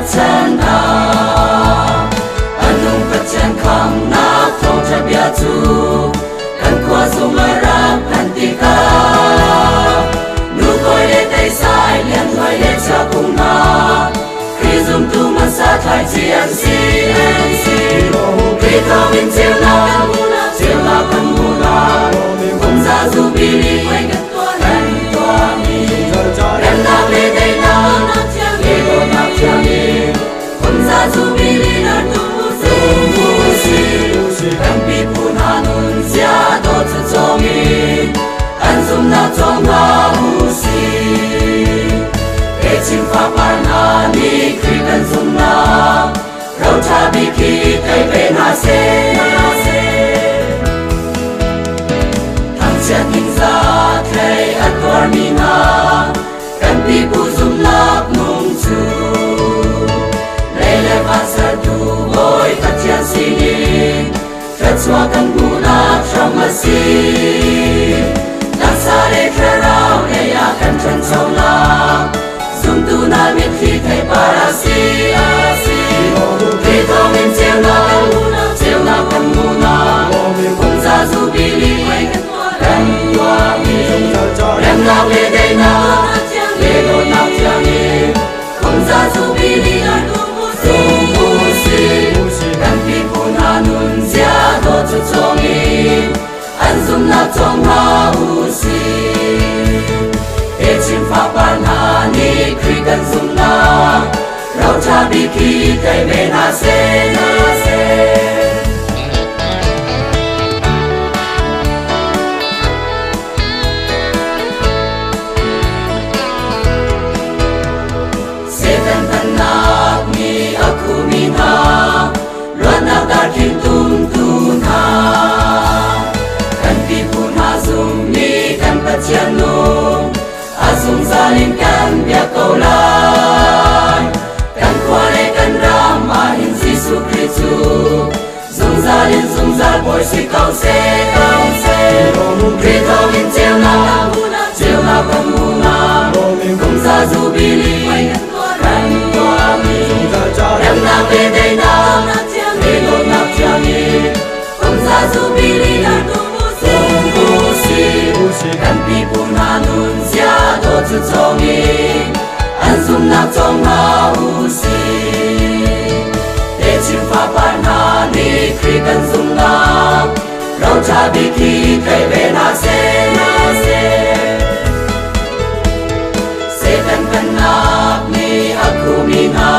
biakchannak. A nung Pathian khamnak thawngṭha bia cu kan khua zung a rak phanh tikah nu kawi le teisai lianhluai le chiakung hna Khrih zumtu hmasa thlaici an si an si. Khrih thawngin ceunak kan hmuhnak ceunak kan hmuhnak kumza zubili puai kan tuah kan tuahmi remnak le daihnak le dawtnak thiangin kumza zubili nar tu si kan pipu hna nun zia dawt cu cawngin an zumnak cawng hna u sih. Techin fapar hna nih Khrih kan zumhnak roṭha bik hi thei ve hna seh. Thangchiat ningzah thei a tuarmi hna kan pipu zumhnak nung cu lei le van sertu Bawi Pathian sinin thluachuah kan hmuhnak hram a si. Taksa le thlarau lei ah kan ṭhanchonak zumtu hna mitthli theipar a si a si. Khrih thawngin ceunak kan hmuhnak ceunak kan hmuhnak kumza zubili kan tuahmi remnak le daihnak le dawtnak thiangin kumza zubili kan pipu hna nun zia dawt cu cawngin an zumhnak cawng hna u sih. Techin fapar hna nih Khrih kan zumhnak roṭha bik hi thei ve hna seh hna seh. Satan pennak nih a khumi hna luatnak darkhin tumtu hna kan pipu hna zummi kan Pathian nung a zungzal in kan biak ko lai kan khua le kan ram ah hin Jesuh Khrih cu zungzal in zungzal bawi si ko seh ko seh Khrih thawngin ceunak ceunak kan hmuhnak kumza zubili kan tuahmi remnak le daihnak le dawtnak thiangin kumza zubili kan pipu hna nun zia dawt cu cawngin an zumhnak cawng hna u sih. Techin fapar hna nih Khrih kan zumhnak roṭha bik hi thei ve hna seh hna seh. Satan pennak nih a khumi hna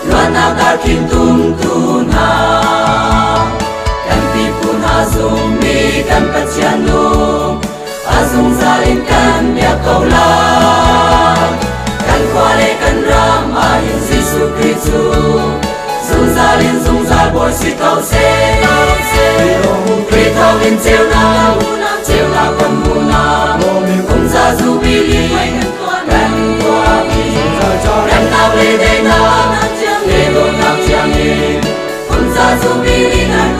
luatnak darkhin tumtu hna kan pipu hna zummi kan Pathian nung a zungzal in kan biak ko lai kan khua le kan ram ah hin Jesuh Khrih cu zungzal in zungzal bawi si ko seh Khrih thawngin ceunak ceunak kan hmuhnak kumza zubili kan tuahmi remnak le daihnak le dawtnak thiangin kumza zubili kan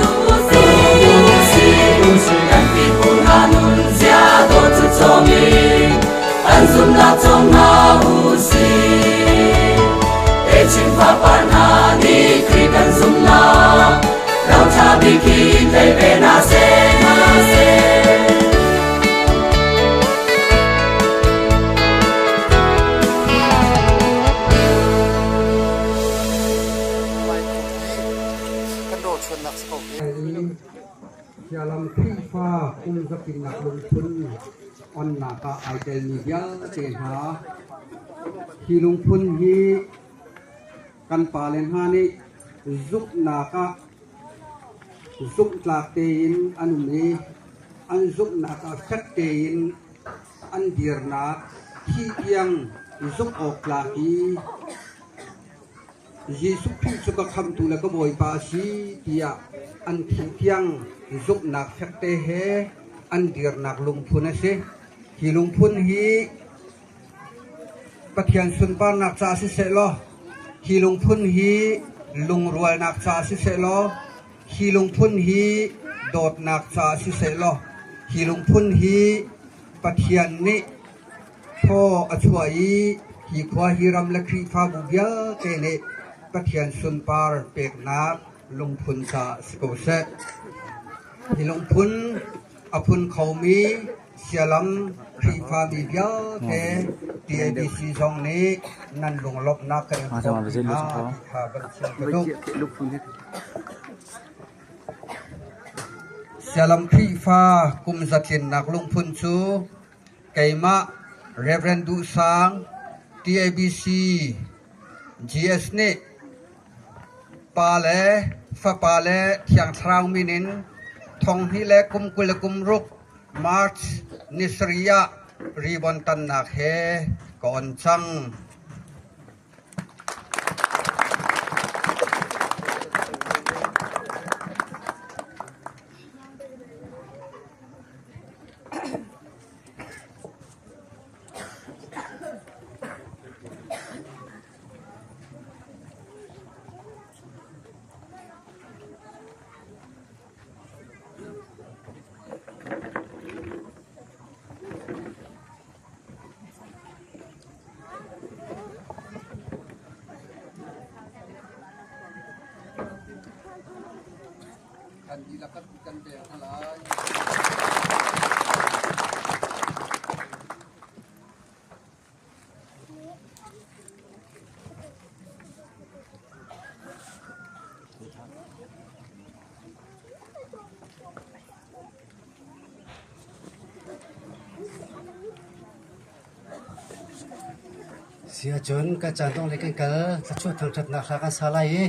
kan pipu hna nun zia dawt cu cawngin an zumhnak cawng hna u sih. Techin fapar hna nih Khrih kan zumhnak roṭha bik hi thei ve hna seh hna seh. Kan rawlchuannak si ko hi. Sialam Khrihfa kumzapinak lungphun onnak ah ai telmi vialte hna hi lungphun hi kan pale hna nih zumhnak ah zumhtlak tein an um i an zumhnak ah fek tein an dirnak thih tiang zumh awk tlak i Jesuh Khrih cu ka khamhtu le ka Bawipa a si tiah an thih tiang zumhnak fekte he an dirnak lungphun a si. Hi lungphun hi Pathian sunparnak caah siseh law, hi lungphun hi lungrualnak caah siseh law, hi lungphun hi dawtnak caah siseh law, hi lungphun hi Pathian nih thaw a chuah i Hi khua hi ram le Khrihfabu vialte nih Pathian sunpar peknak lungphun caah si ko seh. Hi lungphun a phun khomi sialam Khrihfami vialte TABC zong nih nan lunglawmhnak kan in hrawmpi hna ti kha van chim ka duh. Sialam Khrihfa kum zatlinnak lungphun cu keimah Rev. Duh Sang, TABC GS nih Pa le Fapa le Thiang Thlarau min in thonghnih le kum 26 March ni sarih ah ribbon tannak he ka on cang. Kan dihlak kan pek hna lai. Si ahcun kan caan dongh lei kan kal thluachuah thangṭhatnak hla kan sa lai i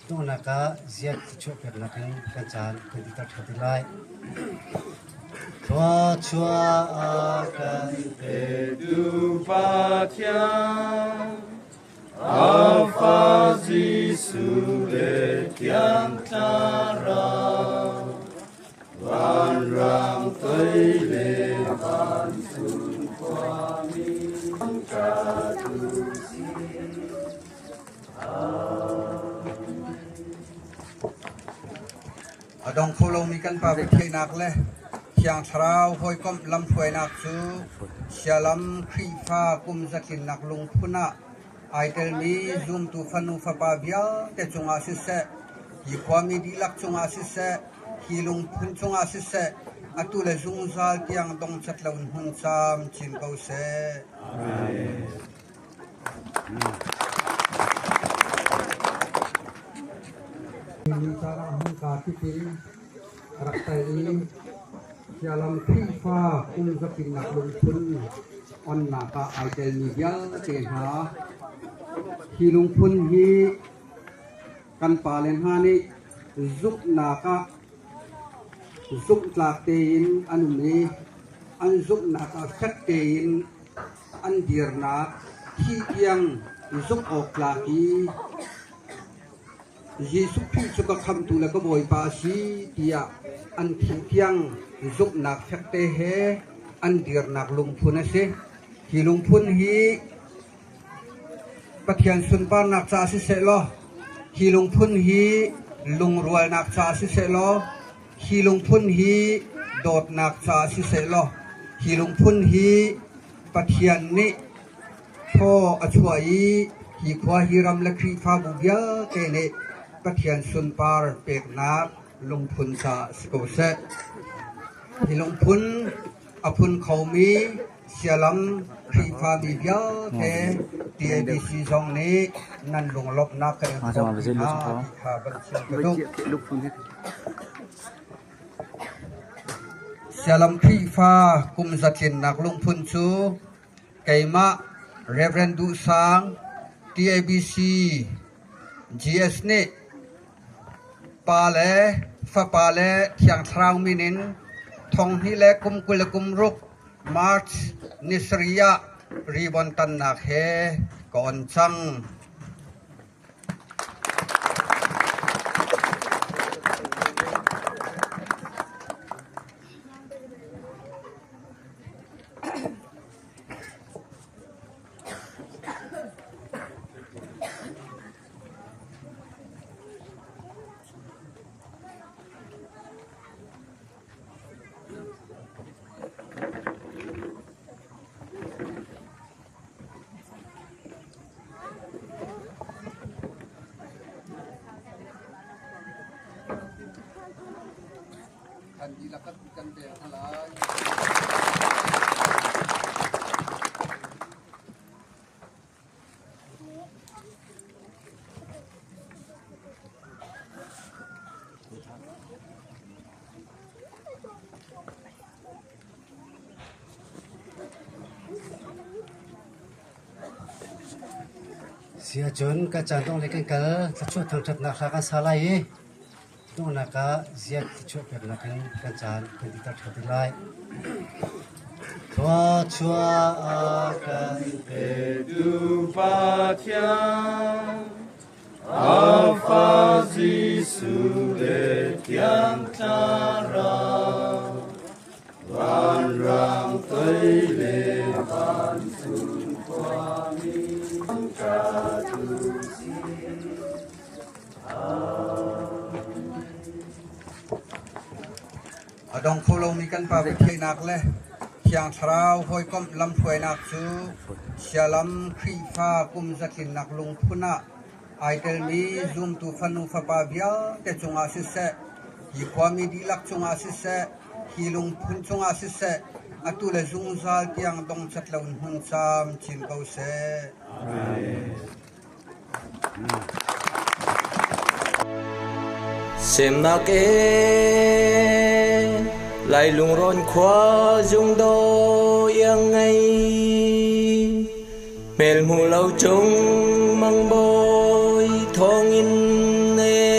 donghnak ah ziat thluachuah peknak in kan caan kan dihter ṭhan te lai. Thluachuah a kan petu Pathian A Fa Jesuh le Thiang Thlarau, vanram toi le vancung khuami ka tu si. A dong kho lomi kan Pa biatheihnak le Thiang Thlarau hawikomh lamhruainak cu sialam Khrihfa kum zatlinnak lungphun ah ai telmi zumtu fanu fapa vialte cungah siseh, hi khuami dihlak cungah siseh, hi lungphun cungah siseh, atu le zungzal tiang dongcat loin hmun camcin ko seh. Amen. Ni caan ah hmunka kip in rak kal i Sialam Khrihfa kum zapinak lungphun onnak ah ai telmi vialte hna hi lungphun hi kan pale hna nih zumhnak ah zumhtlak tein an um i an zumhnak ah fek tein an dirnak thi tiang zumh awk tlak i Jesuh Khrih cu ka khamhtu le ka Bawipa a si tiah an thih tiang zumhnak fekte he an dirnak lungphun a si. Hi lungphun hi Pathian sunparnak caah siseh law, hi lungphun hi lungrualnak caah siseh law, hi lungphun hi dawtnak caah siseh law, hi lungphun hi Pathian nih thaw a chuah i hi khua hi ram le Khrihfabu vialte nih Pathian sunpar peknak lungphun caah si ko seh. Hi lungphun a phun khomi sialam Khrihfami vialte TABC zong nih nan lunglawmhnak kan in hrawmpi hna ti kha van chim ka duh. Sialam Khrihfa kum zatlinnak lungphun cu keimah Rev. Duh Sang, TABC GS nih Pa le Fapa le Thiang Thlarau min in thonghnih le kum 26 March ni sarih ah ribbon tannak he ka on cang. dihlak kan pek hna lai. Si ahcun kan caan dongh le kan kal thluachuah thangṭhatnak hla kan sa lai i donghnak ah ziat thluachuah peknak in kan caan kan diter ṭhan te lai. Thluachuah a kan petu Pathian A Fa Jesuh le Thiang Thlarau, vanram toi le vancung khuami thangṭhat u sih. A dong kho lomi kan Pa biatheihnak le Thiang Thlarau hawikomh lamhruainak cu Sialam Khrihfa kum zatlinnak lungphun ah ai telmi zumtu fanu fapa vialte cungah siseh, hi khuami dihlak cungah siseh, hi lungphun cungah siseh, atu le zungzal tiang dongcat lo in hmun camcin ko seh. Semnak ee Lai lungrawn khua zung daw iang ngei Hmel hmu lo cung mang bawi thawngin ee.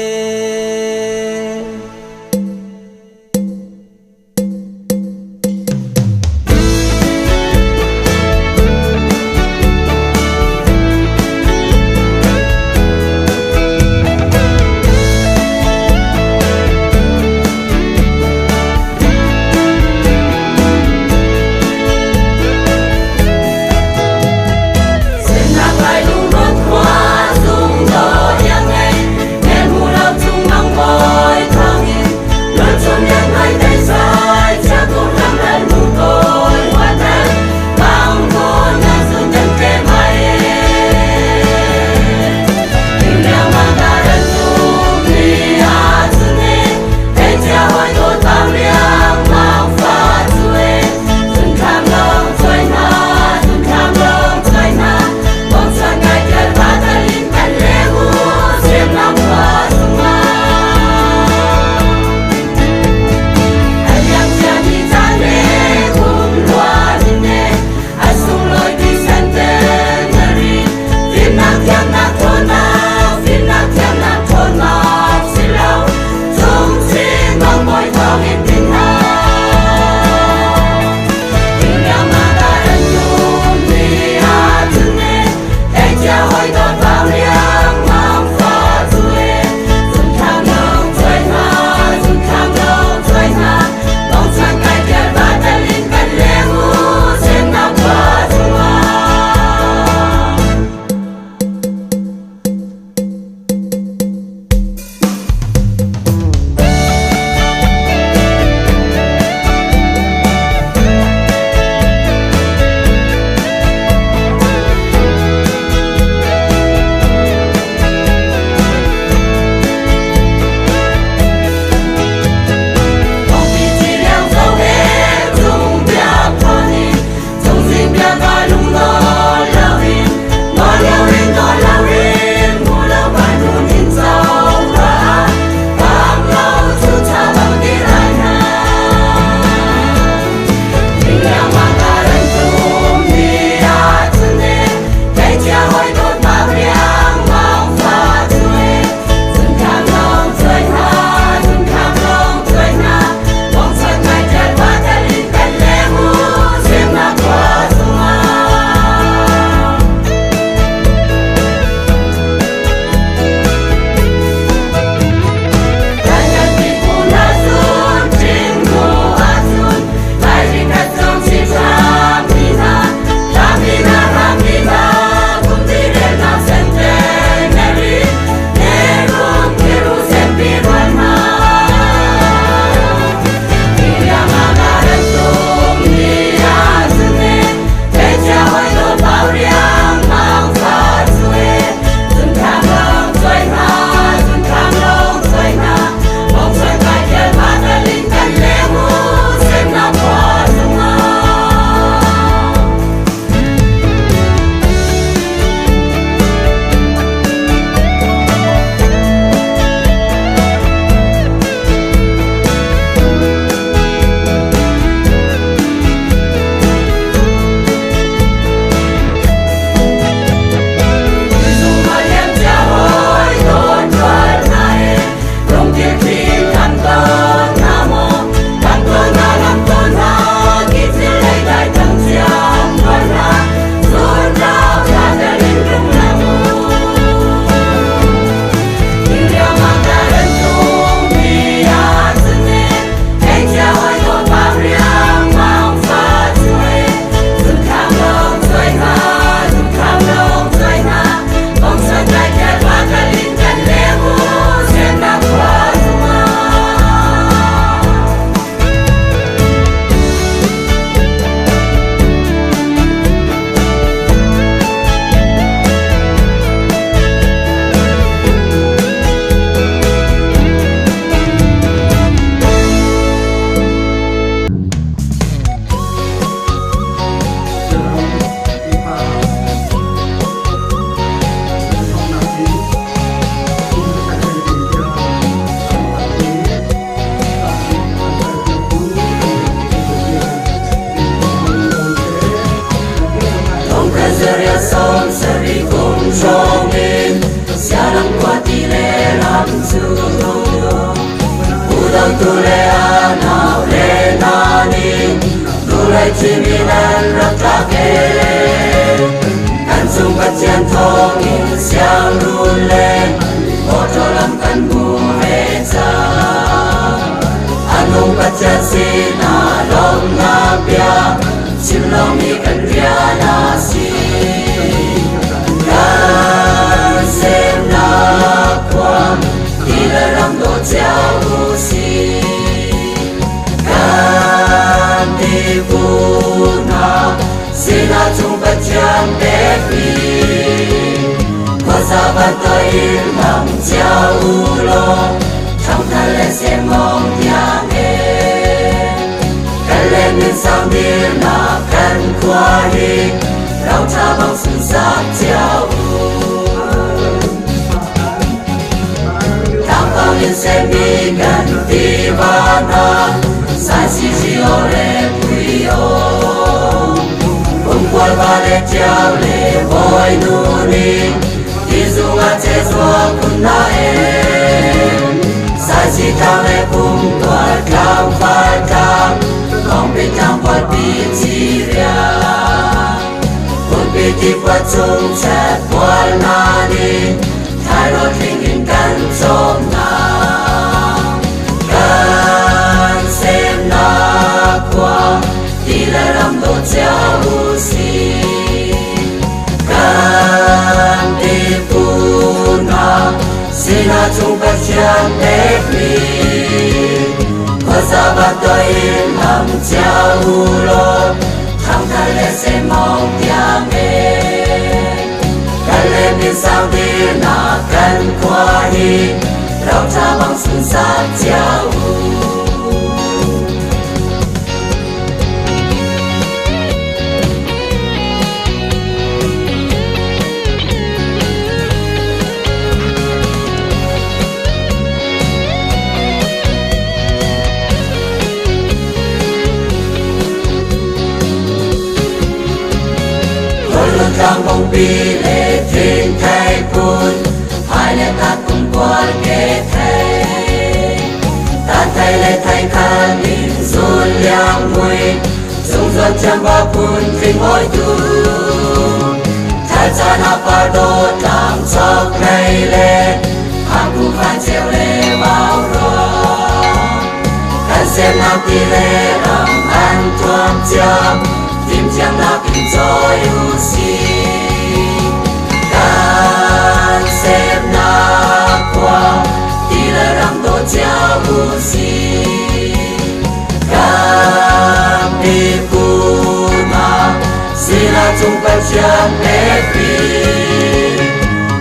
Atu le a nau le hna nih hnulei cimi nan rak tlak ee. Kan cung Pathian thawngin siangrun le mawṭaw lam kan hmu ve cang. A nung Pathian sinah lawmhnak bia chim lomi kan rian a si. Kan semnak khua ti le ram dawt cio u sih. Kan pipu hna sinah cung Pathian pekmi khuaza bantuk in hmang cio u law ṭhangthar le semmawng tiang e. Kan le min sang dirnak kan khua hi roṭha bang sunsak cio u. Tlangpang in semmi kan tiva hna Saisi cio le Puio Kumkual va le ṭiau le Bawinu nih Tizung ah cezua kun na em Saisi tlang le kumkual tlang fal tlang Kongpi tlang pualpi ciria Pumpi ti puat chung chet pual na nih Thairaw tling in kan cawm hna. Kan semnak khua ti le ram dawt cio u sih. Kan pipu hna sinah cung Pathian pekmi khuaza bantuk in hmang cio u law thangthar le semmawng tiang e. Kan le min sang dirnak kan khua hi roṭha bang sunsak cio u. Kawlrawn tlang bongpi le thingthei phun, hai le tat kumkual ke thei. Tan thei le thei khal in zul liang mui, zungzal thiam ba phun tling hoi tu. Thal caan ah par dawt tlang chok hlei le hangku khan cheu le vau ruang. Kan semnak ti le ram an thuam ciam, fimthiamnak in cawi u sih. Kan semnak khua ti le ram dawt cio u sih. Kan pipu hna sinah cung Pathian pekmi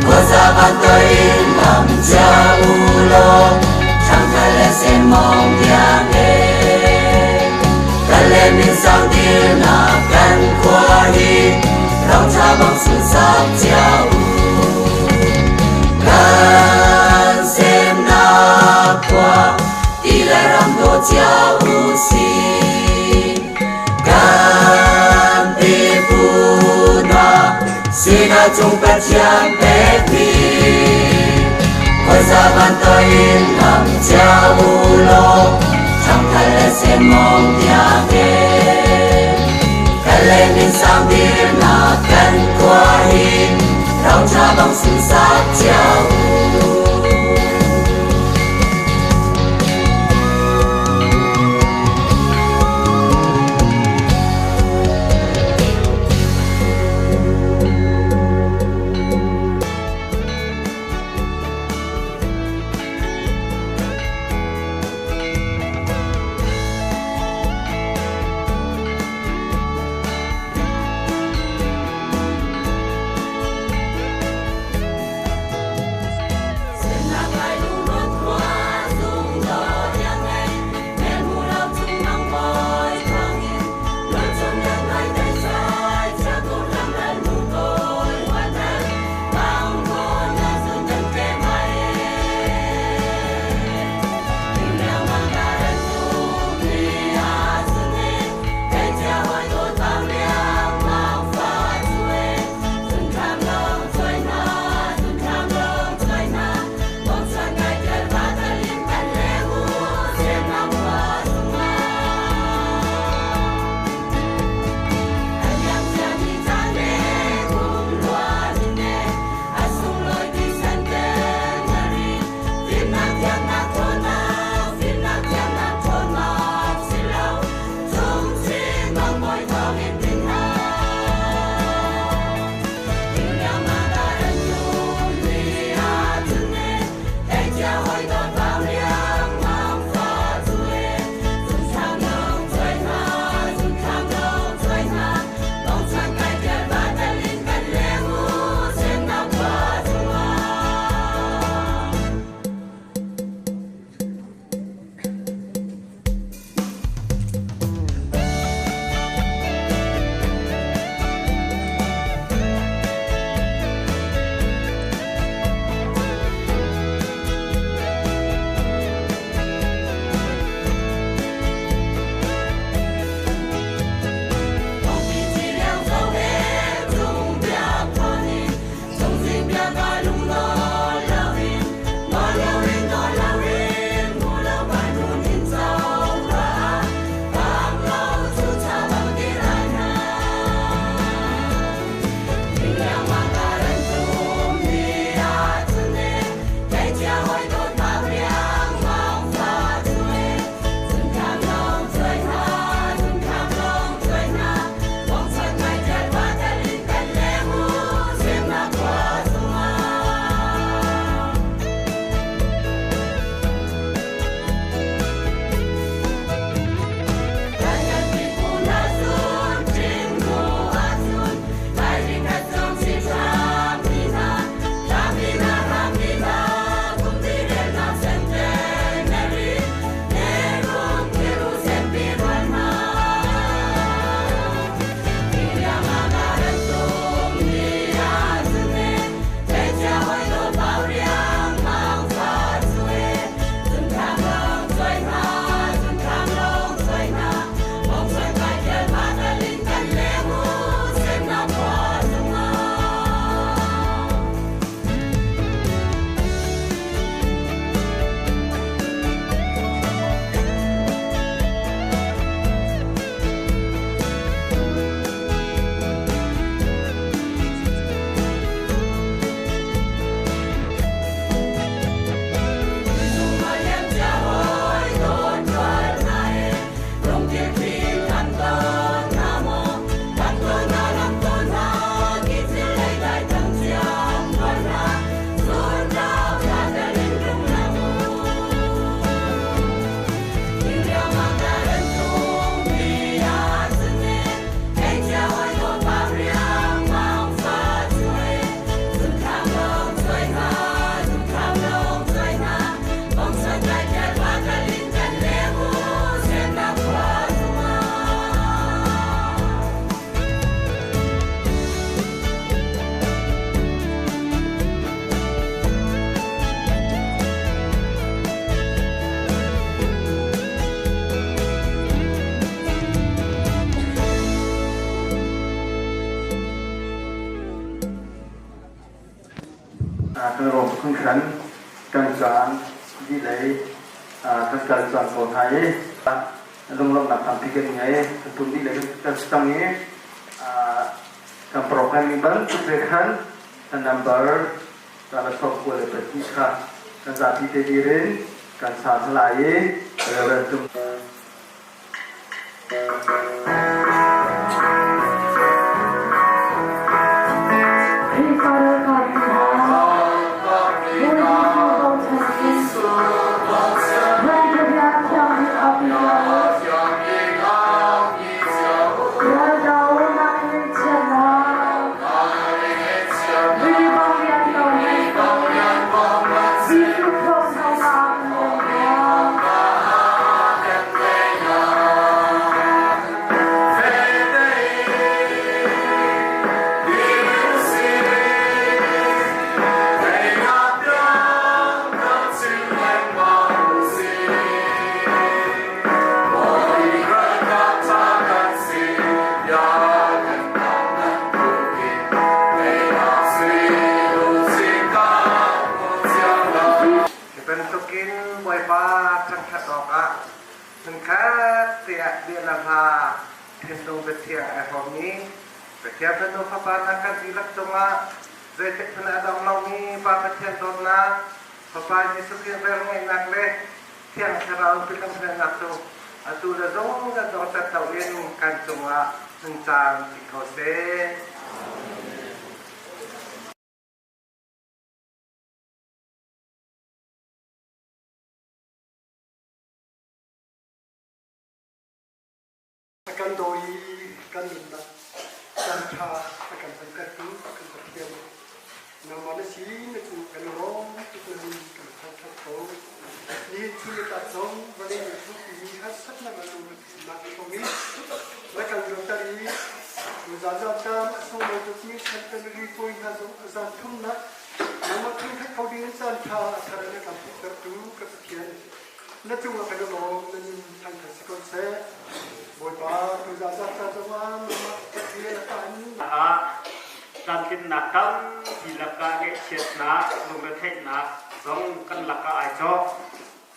khuaza bantuk in lam cia u law thangthar le semmawng tiang e. Kan le min sang dirnak kan khua hi roṭha bang sunsak cio u. Kan semnak khua ti le ram dawt cio u sih. Kan pipu hna sinah cung Pathian pekmi khuaza bantuk in lam cia u law ṭhangthar le semmawng tiang e. Kan le min sang dirnak kan khua hi roṭha bang sunsak cio u. Kan rawm phun khan kan caan dihlei kan kal caan ko hna i lunglawmhnak tampi kan ngei. Kan pum dihlei kan si cang i kan program ning bantuk te khan kan number 22 kha kan zapi te dir in kan sa hna lai i Reverend Tum Hi bantukin Bawipa thangṭhat awkah hmunkhat tiah bia le hla thinlung biathiang ai hrawmmi Pathian Fanu Fapa hna kan dihlak cungah zeitik hmanh a dong lomi Pa Pathian dawtnak, Fapa Jesuh Khrih velngeihnak le Thiang Thlarau lamhruainak cu atu le zung le dawhcat loin kan cungah hmun caan si ko seh. A kan daw i kan nunnak caan ṭha a kan hmantertu kan Pathian nangmah na si na cung kan i lawm tuk na min kan thangṭhat ko. Nihin chun le tlak zong vawlei nih chuahpimi harsatnak le lungretheihnak thawng in na kan luatter i tuzaan zan caan a sunglawi tukmi centenary puai hna zong a zan thumnak nangmah thangṭhat kho ding in caan ṭha a thar in a kan hmuhtertu ka Pathian na cungah kan i lawm na min thangṭhat si ko seh. Bawipa tuzaan zan caan zongah nangmah Pathian a kan ah tlamtlinnak tampi lakah ngaihchiatnak lungretheihnak zong kan lakah ai cawk.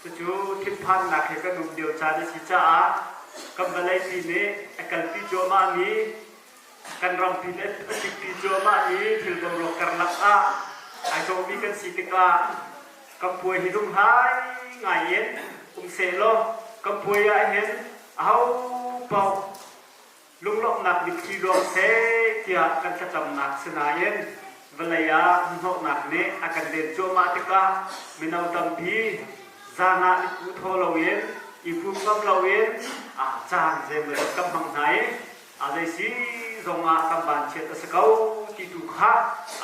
Cucu thinphannak he kan um lio caan a si caah kan vawleipi nih a kalpi cuahmahmi kan rampi nih a sikpi cuahmahmi thil boruak karlak ah ai cawhmi kan si tikah kan puai hi lunghai ngai in um sehlaw kan puai ah hin aho paoh lunglawmhnak mitthli luang seh tiah kan thlacamnak si nain vawlei ah hnahnawhnak nih a kan len cuahmah tikah mino tampi zan ah mitku thaw loin i pum ngam loin a caan zeimawzat kan hmang hna i a zei si zongah kan vanchiat a si ko ti tu kha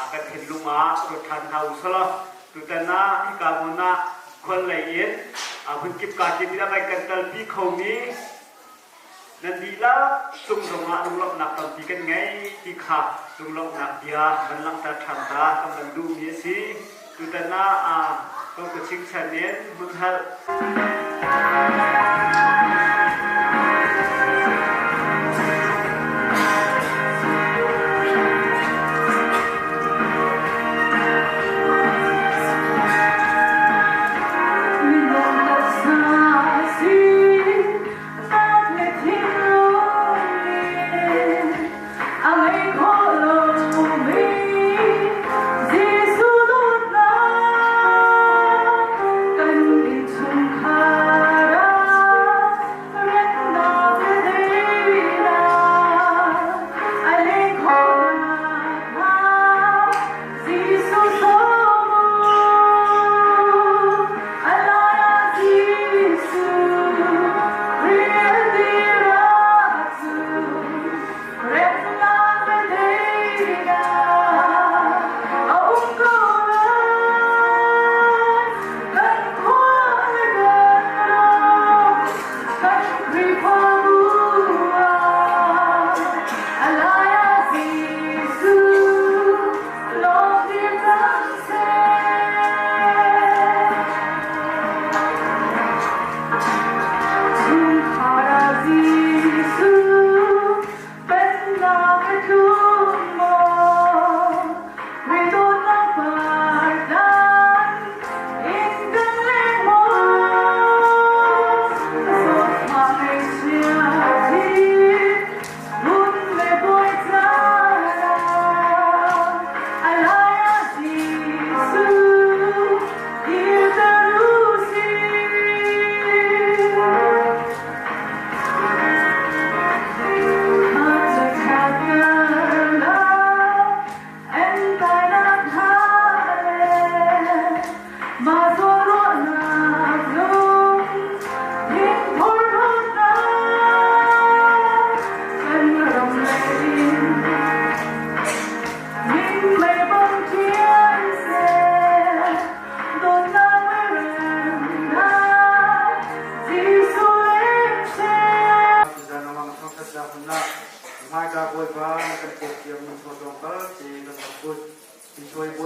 a kan thinlung ah ruat ṭhan hna u selaw tutan ah hika hmun ah khual lei in hmun kip ka kip in a vai kan kalpi khomi Nan dihlak cung zongah lunglawmhnak tampi kan ngei ti kha lunglawmhnak bia van langhter ṭhan ta kan van duhmi a si. Tutan ah ka chingchan in hmunhalh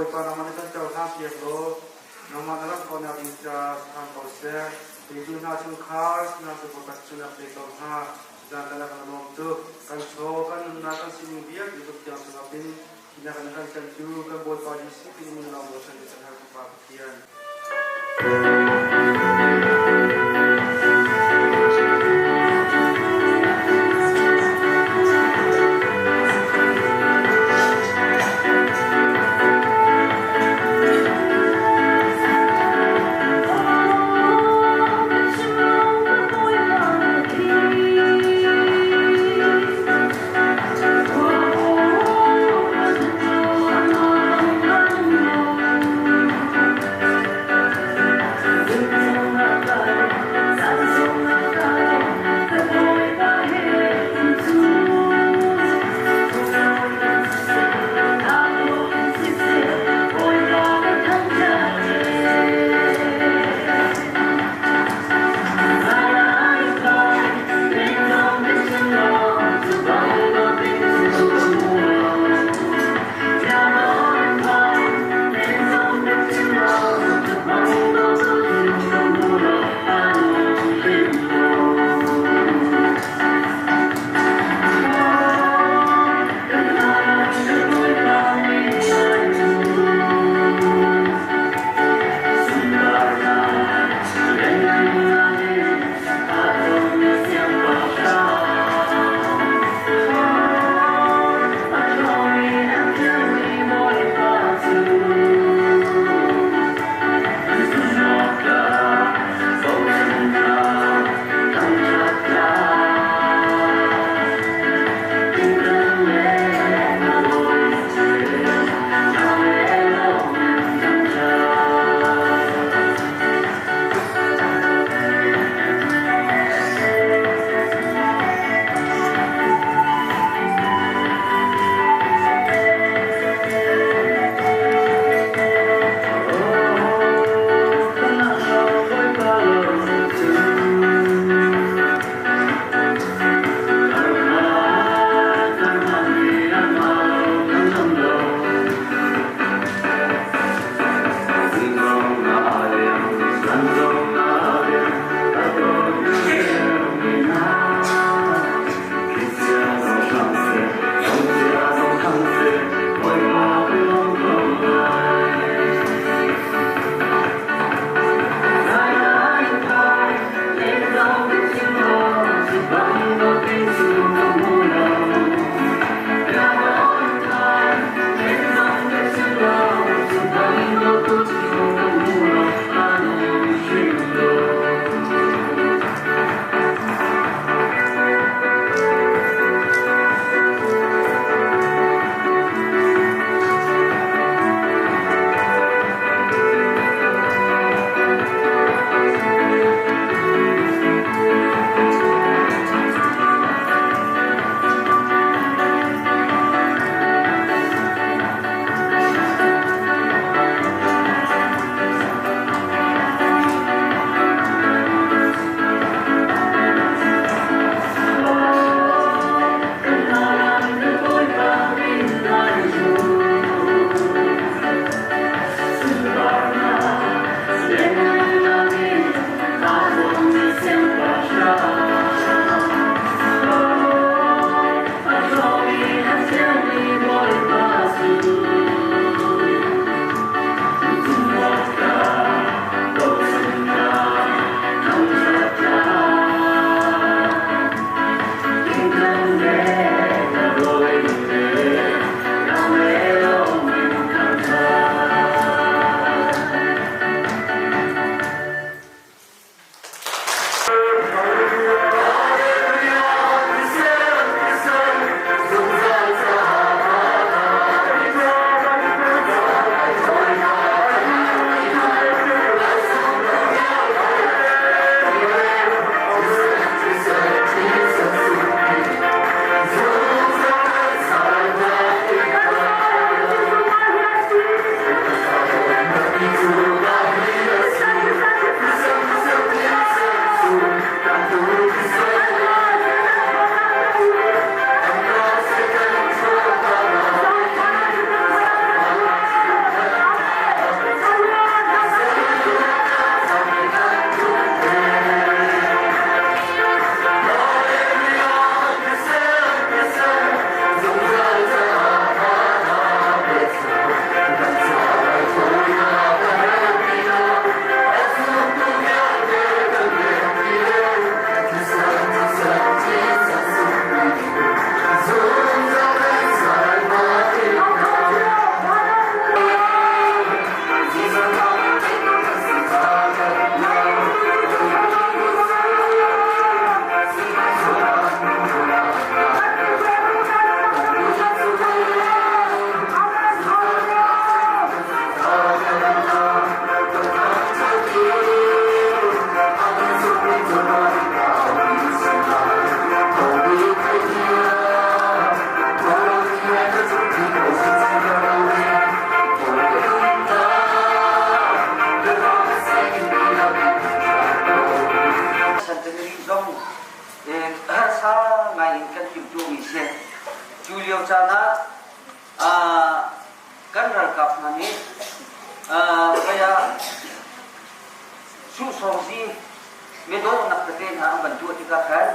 Bawipa nangmah nih kan cohlang piak law nangmah na ram kaunak ding ca hram ko seh. Petu hna chungkhar sinah cu Bawipa thluachuahnak pe ko hna. Zan karlak kan lawm tuk. Kan chaw, kan nunnak, kan sining vialte Pathian chungah pin hinak in kan tlanhtu kan Bawipa Jesuh Khrih min lawng ruahchan in kan hal ko Pa Pathian. Zong harsa ngai in kan timhtuahmi si. Cu lio caan ah kan ralkap hna nih kaya suhsawngzi medawhnak tete hna an van tuah tikah khan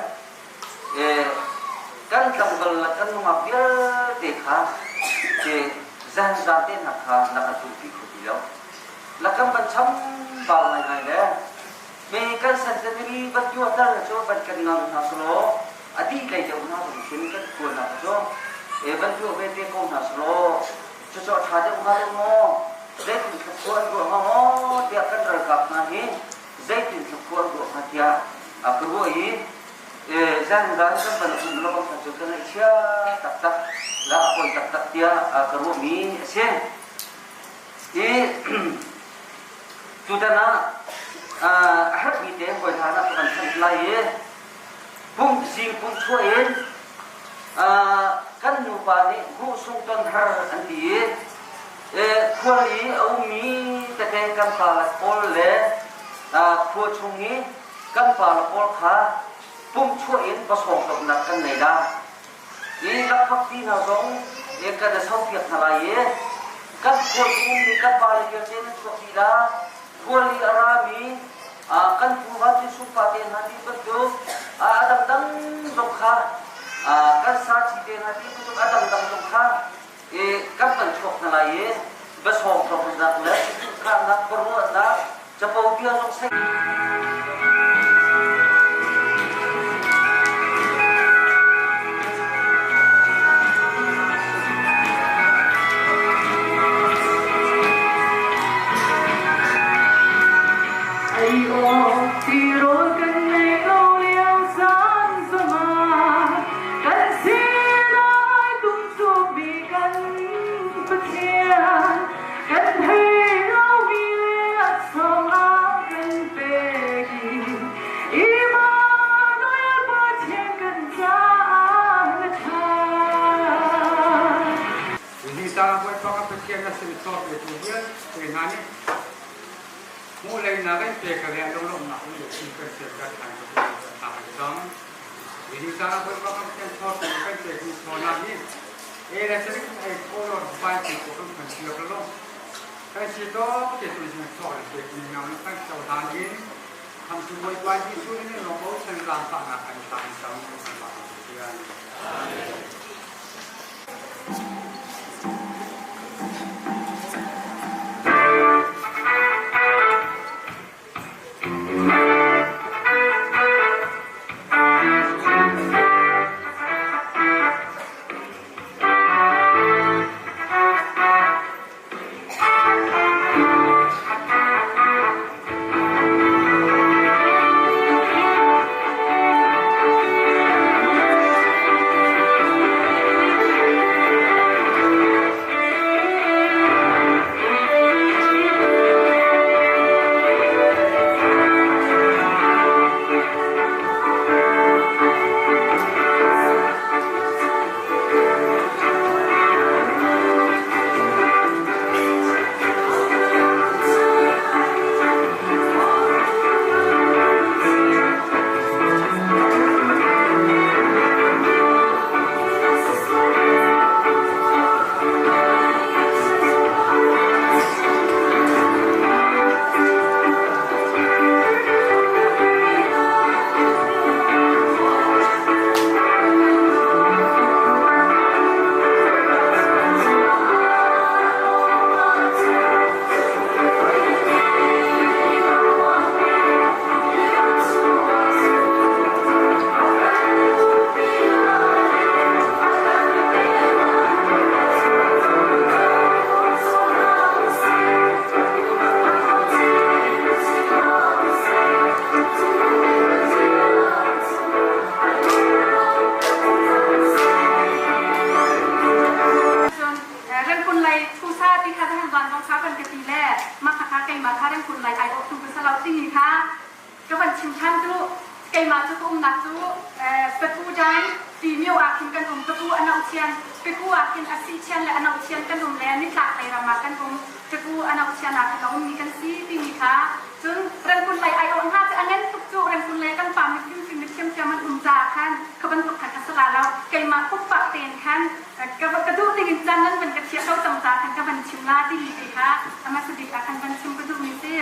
kan tlangval le kan nungak vialte kha zanzan te hna kha na kan tumpi kho ti lo. Na kan van cham bau ngaingai le Me kan san timi van tuahter cu van kan ngang hna selaw a dih lei deuh hna zong khin kan kual hna cu e van tuah ve te ko hna selaw cucu a ṭha deuh hnga lo maw, zeitin thluachuah an ruah hnga maw tiah kan ralkap hna hi zeitin thluachuah an ruah hnga tiah a ka ruah i zan zan kan van um lo bang cu ka ngaihchia taktak la a poi taktak tiah ka ruahmi a si. Hi tutan ah a herhmi te hawi hna ah ka van thanh lai i pumh zing pumh chuah in kan nupa nih hmuhsung ton har an ti i khual i a ummi tete kan pa le pawl le khua chung i kan pa le pawl kha pumh chuah in pasawng tonnak kan nei la. I lakphakti hna zong kan i sopiak hna lai i kan khua chung ummi kan pale vialte nan chuak dih la. Khual i a rami kan pu vancung sungpa te hna ti bantuk a dangdang zong kha, kan saci te hna ti bantuk a dangdang zong kha kan van chuak hna lai i biasawng tlawmnak le khahnak biaruahnak capo bia zong seh. Ai aw tirawl kan ngei lo lio caan zongah kan sinai tum cukmi kan Pathian kan thei lomi laksawng a kan pek i Immanuel Pathian kan caah na ṭha. Hi ta Bawipa ka Pathian na sin cawk ve tu vialte hna nih hmuh leinak in pe ka le lunglawmhnak in le kan sian kan than ka tu kan cang. Hi ta Bawipa ka Pathian cawk ve kan pe tu chawnak hi e le sarik ei kholon vai ti ko kan kan siak lo. Kan si to te tu sin cawk le pe ni ngam kan cohlan in tham tu Bawipa Jesuh nih lawng bo chan ram pa na kan tan cang kan ba Pathian. Amen. Rengkun lei phusa ti kha kan van zong kha kan ka ti le mah kha keimah kha rengkun lei ai awhtu ka si lo timi kha ka van chim than cu. Keimah cu ka umnak cu Patu Dai Timio ah khin kan um. Patu Anauchian Piku ah khin Asichian le Anauchian kan um le nitlak lei ram ah kan um. Taku a nauchia nak in a ummi kan si timi kha. Cun Rangoon lei ai awh hna cu a ngan tuk cu. Rangoon lei kan pa mifimfim mithiamthiam an um caah khan kha bantuk khan a si la lo. Keimah pumpak tein khan ka ka duh ding in caan nan van ka thiah ko cang caah khan ka van chim la timi te kha a hmasa bik ah khan van chim ka duhmi si.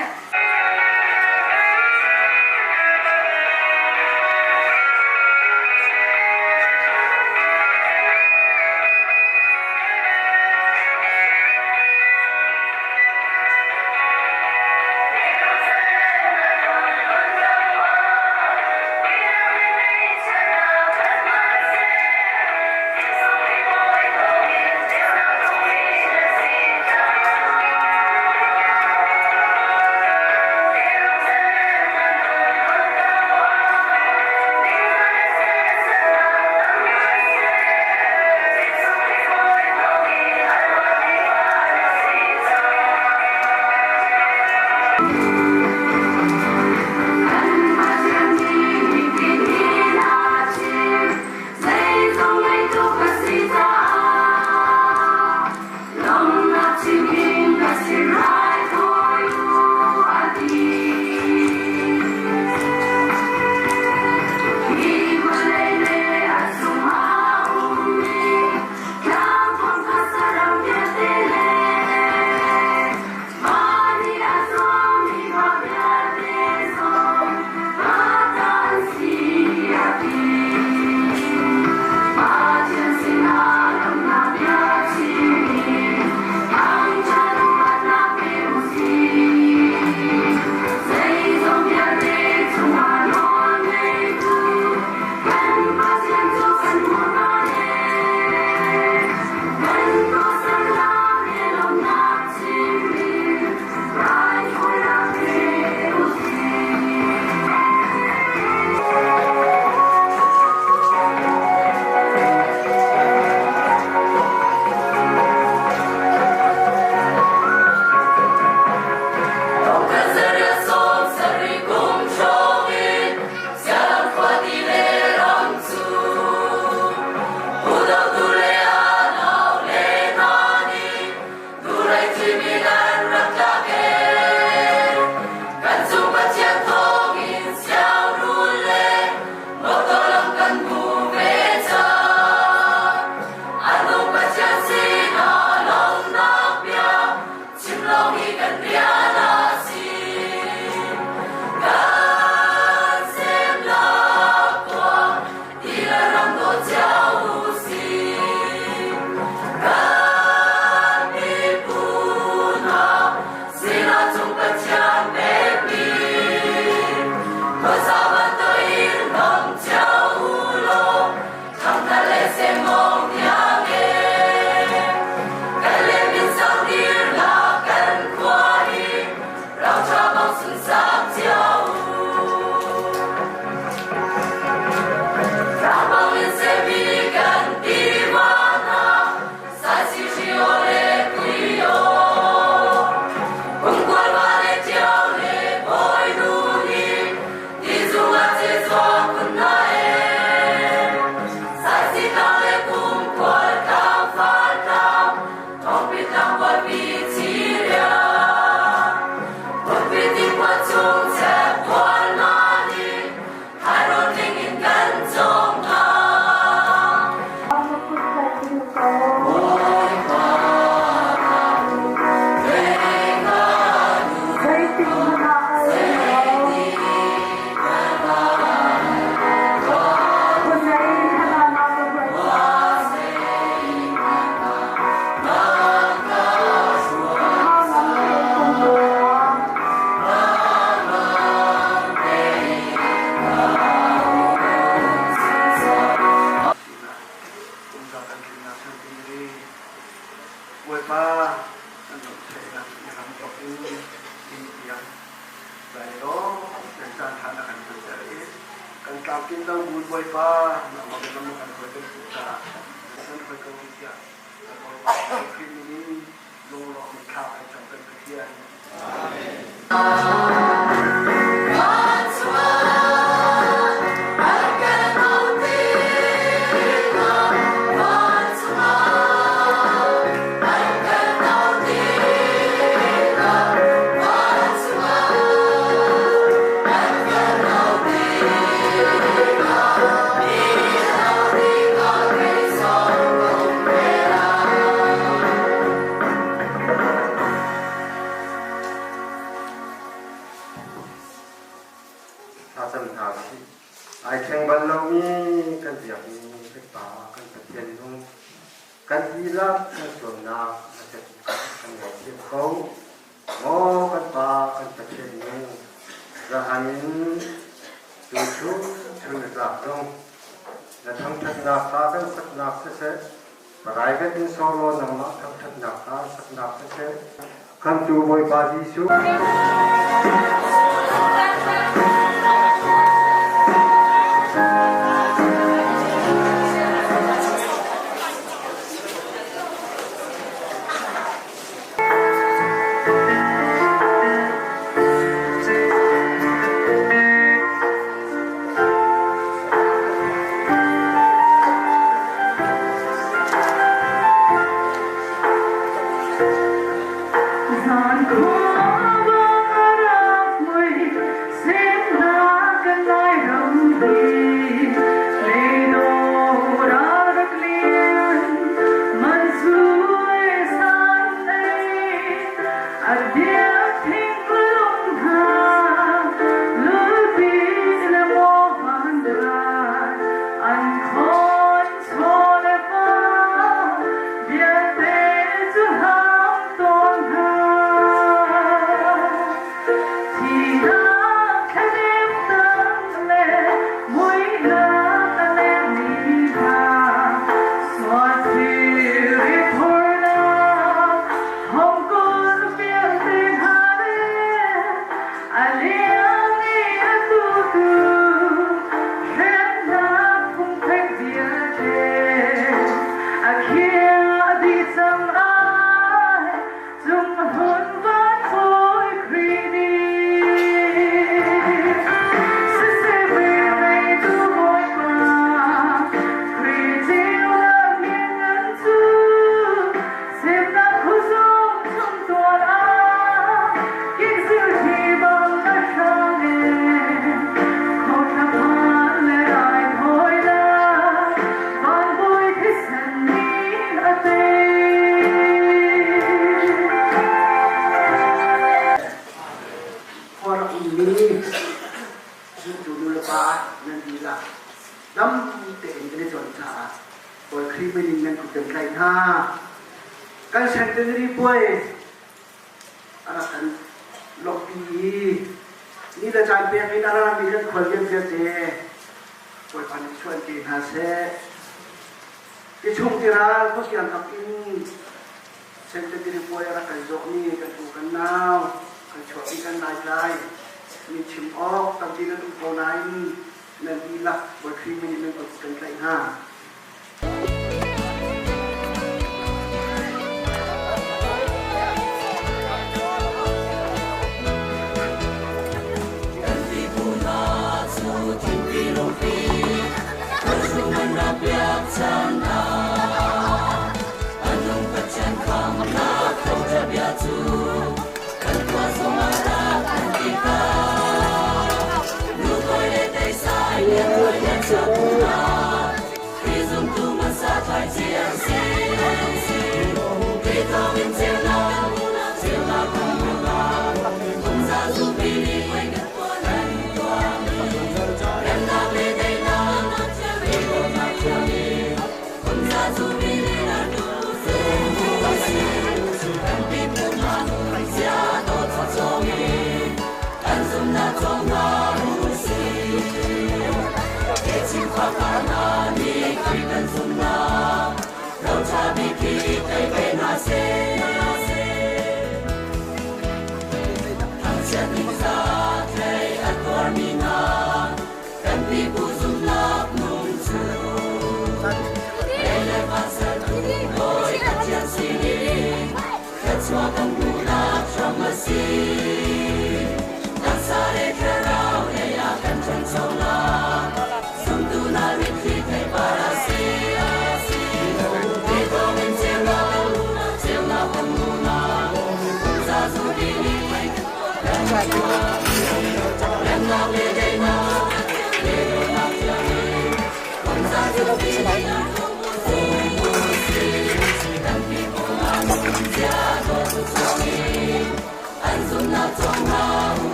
cang hna usih. Ai thleng bal lomi kan biakmi kan Pa kan Pathian nung kan dihlak kan sualnak na kan ngaithiam ko. Maw kan Pa kan Pathian nung zahan in tu cu chun tlak zong na thangṭhatnak kha kan saknak siseh private in solo nangmah thangṭhatnak kha saknak siseh khamtu Bawipa Jesuh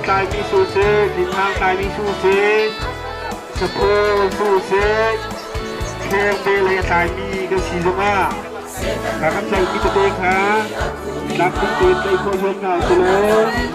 tlaimi si usih, ninghang tlaimi si usih, saphaw si usih, khengte lei a tlaimi kan si zongah kha kan tlaihmi tete kha tlamtling tein tlaih khawh zuam hna usih law.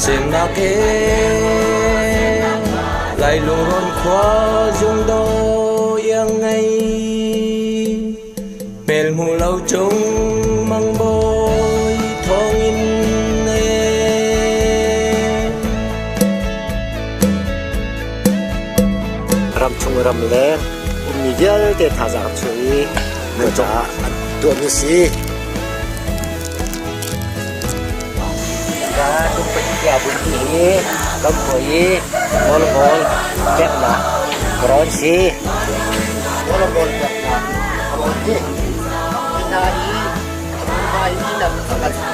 Semnak e Lai lungrawn khua zung do iang ngei Hmel hmu lo cung mang bawi thawngin e. Ramchung ramleng ummi vialte thazaang chuah i nan caah an tuahmi si. Hi kan khua i volleyball peknak ground si. Volleyball peknak ground hi hna i hma i lam a kan cu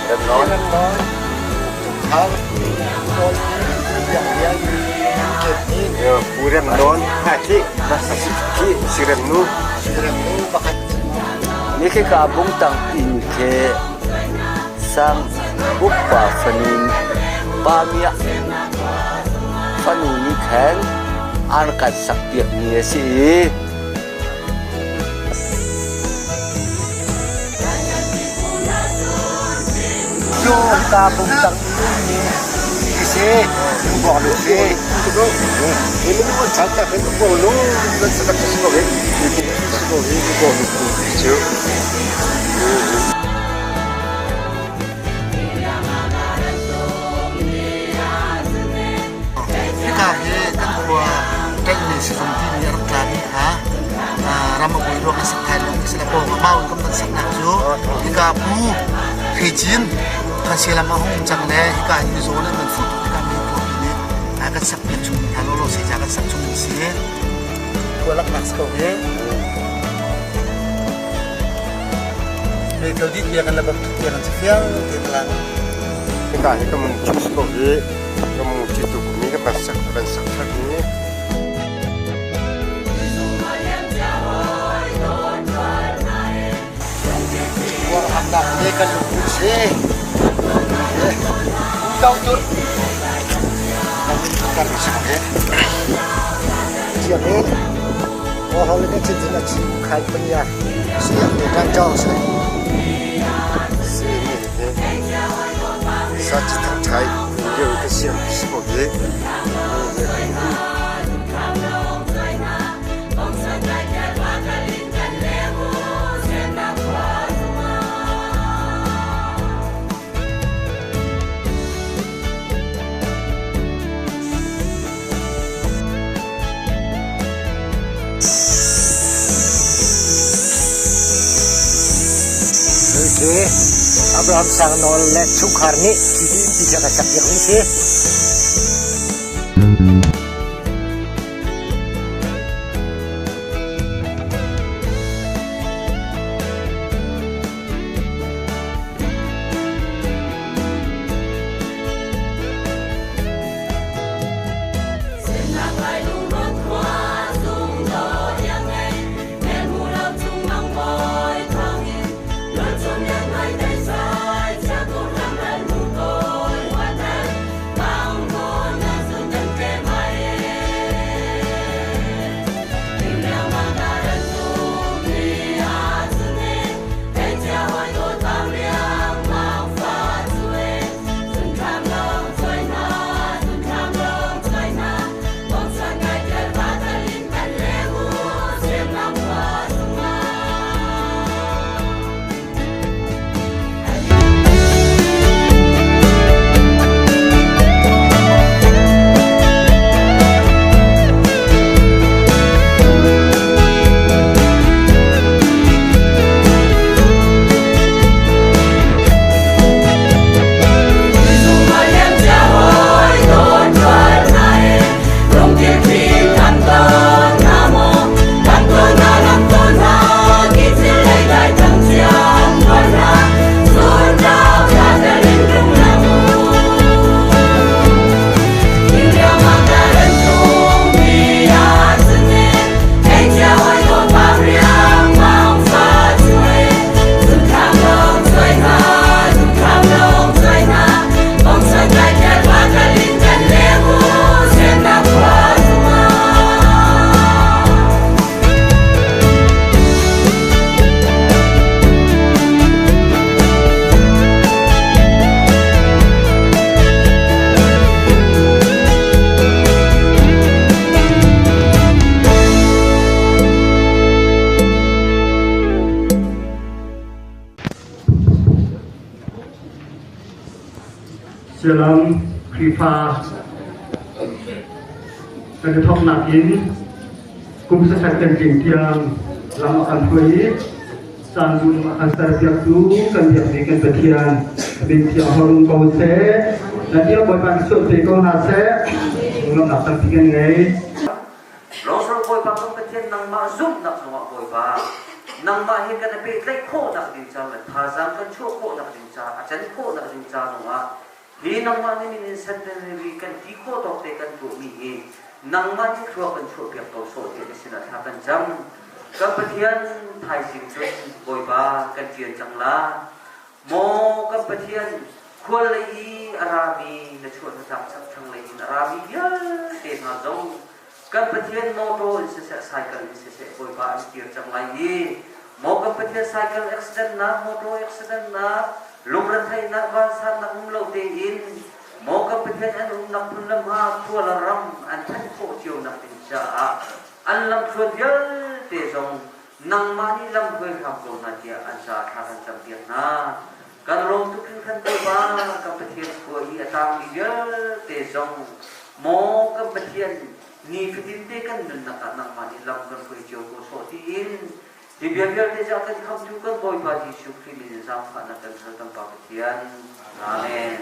Remnawn Remnawn Thang Nawn Biak Lian Pu Remnawn khi si Remnu si Remnu pakhat. Ni khi ka bungtang inn khi sang upa fanu pa mia fanu nih khan an kan sak piak mi a si i Cu ka bungtang inn mi si. Lungbuak lu si. Hika hi kan khua ṭaihmi sizung timi a rak tlami kha ram a buai ruang ah sak thai lo si le pawng ah mau in kan van saknak cu hika pu Hrecin Khansialam a hung cang le hika hin mizaw nih an fuh tuk tikah mi khuapi nih kan sak piak chung hna lawlaw seica kan sak chung in si. Khua laknak si ko hi. Meithal dit biak in le bak thut biak in si fiang te talang. Hika hi ka mun chu si ko hi. Ka mu ci tuk mi ka van sak van sak than hi. Ruanghamnak le kan lungput si. Tau tur. Kan si ko hi. Chiang in. 我好那个真正的去开本呀，是要多干照噻。是那个沙吉汤菜，有一个小是个的。 Hi Abraham Sang Nawl le chungkhar nih TD innpi tiang a sak piakmi si. Sialam Khrihfa kan i thawknak in kum sasat kan tling tiang lam a kan hruai i caan dum a kan serpiaktu kan biakmi kan Pathian min thiang hong ko seh. Na dia Bawipa nih sual te ko hna seh. Lunglamnak tampi kan ngei. Losol Bawipa kan Pathian nangmah zumhnak zongah Bawipa nangmah he kan i pehtlaih khawhnak ding ca le thazaang kan chuah khawhnak ding ca a can khawhnak ding ca zongah hi nangmah nih min in centenary kan ti khawh tawk te kan tuahmi hi nangmah nih thlua kan chuahpiak ko sawh tiah na sinah thla kan cam. Kan Pathian thaizing cun Bawipa kan ṭian cang la. Maw kan Pathian, khual lei i a rami na chuah hnatlak chakthlang lei in a rami vialte hna zong kan Pathian mawṭaw in siseh cycle in siseh Bawipa an kir cang lai i maw kan Pathian cycle accident nak mawṭaw accident nak lungretheihnak vansannak um lo tein Maw kan Pathian an umnak hmun le hma khua le ram an ṭhan khawh cionak ding caah an lamthluan vialte zong nangmah nih lam hruai hram ko hna tiah an caah thla kan campiak hna. Kan lawm tuk hringhran Bawipa kan Pathian khua i a tangmi vialte zong maw kan Pathian nifatinte kan nunnak ah nangmah nih lam kan hruai cio ko sawh tiin hi bia vialte cu a kan khamtu kan Bawipa Jesuh Khrih min in zaangfahnak kan hal kan Pa Pathian. Amen.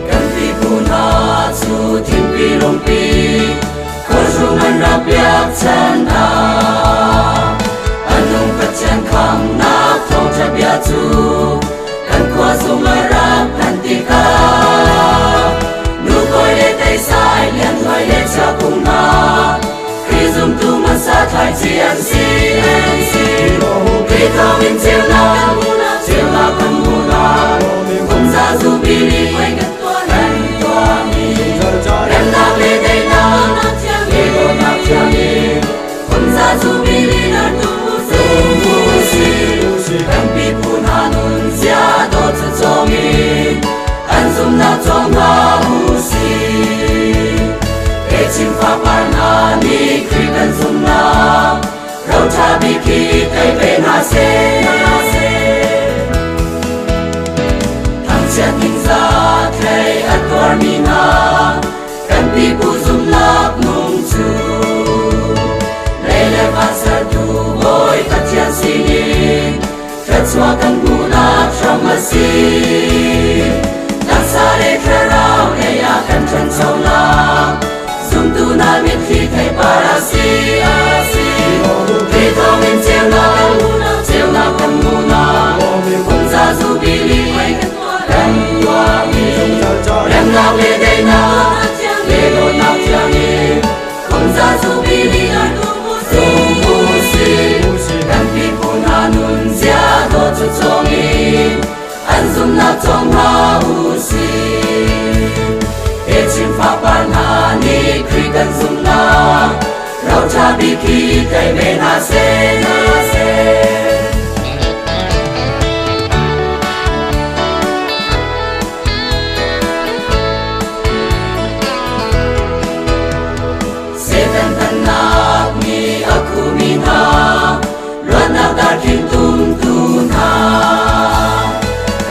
Kan pipu hna cu thingpi lungpi khuazung an rak biak chan hna. A nung Pathian khamnak thawngṭha bia cu kan khua zung a rak phanh tikah nu kawi le teisai lianhluai le chiakung hna Khrih zumtu hmasa thlaici an si an si. Khrih thawngin ceunak ceunak kan hmuhnak kumza zubili puai kan tuahmi remnak le daihnak le dawtnak thiangin kumza zubili si kan pipu hna nun zia dawt cu cawngin an zumnak cawng hna u sih. Techin fapar hna nih Khrih kan zumnak roṭha bik hi thei ve hna seh. Thangchiat ningzah thei a tuarmi hna kan pipu zumnak nung cu lei le van sertu Bawi Pathian sinin thluachuah kan hmuhnak hram a si. Taksa le thlarau lei ah kan ṭhanchonak zumtu hna mitthli theipar a si a si. Khrih thawngin ceunak ceunak kan hmuhnak kumza zubili kan tuahmi remnak le daihnak le dawtnak thiangin kumza zubili zum u sih. Kan pipu hna nun zia dawt cu cawngin an zumhnak cawng hna u sih. Techin fapar hna nih Khrih kan zumhnak roṭha bik hi thei ve hna seh. Satan pennak nih a khumi hna luatnak darkhin tumtu hna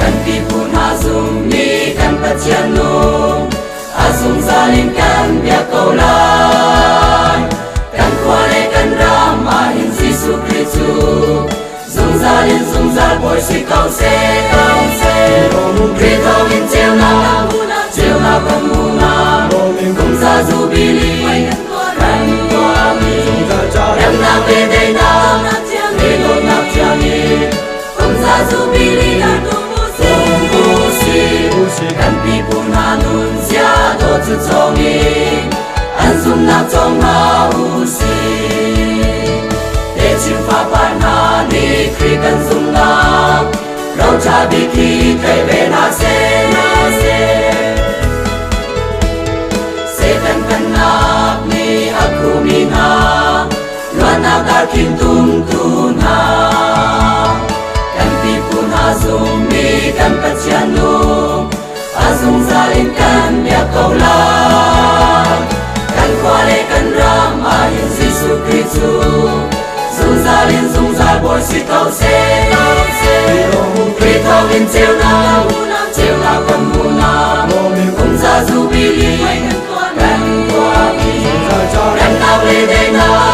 kan pipu hna zummi kan Pathian nung a zungzal in kan biak ko lai. Kan khua le kan ram ah hin Jesuh Khrih cu zungzal in zungzal Bawi si ko seh ko seh. Khrih thawngin ceunak ceunak kan hmuhnak kumza zubili kan tuahmi remnak le daihnak le dawtnak thiangin kumza zubili kan pipu hna nun zia dawt cu cawngin an zumhnak cawng hna u sih. Techin fapar hna nih Khrih kan zumhnak roṭha bik hi thei ve hna seh hna seh. Satan pennak nih a khumi hna luatnak darkhin tumtu hna kan pipu hna zummi kan Pathian nung a zungzal in kan biak ko lai. Kan khua le kan ram ah hin Jesuh Khrih cu zungzal in zungzal Bawi si ko seh. Khrih thawngin ceunak ceunak kan hmuhnak kumza zubili kan tuahmi remnak le daihnak.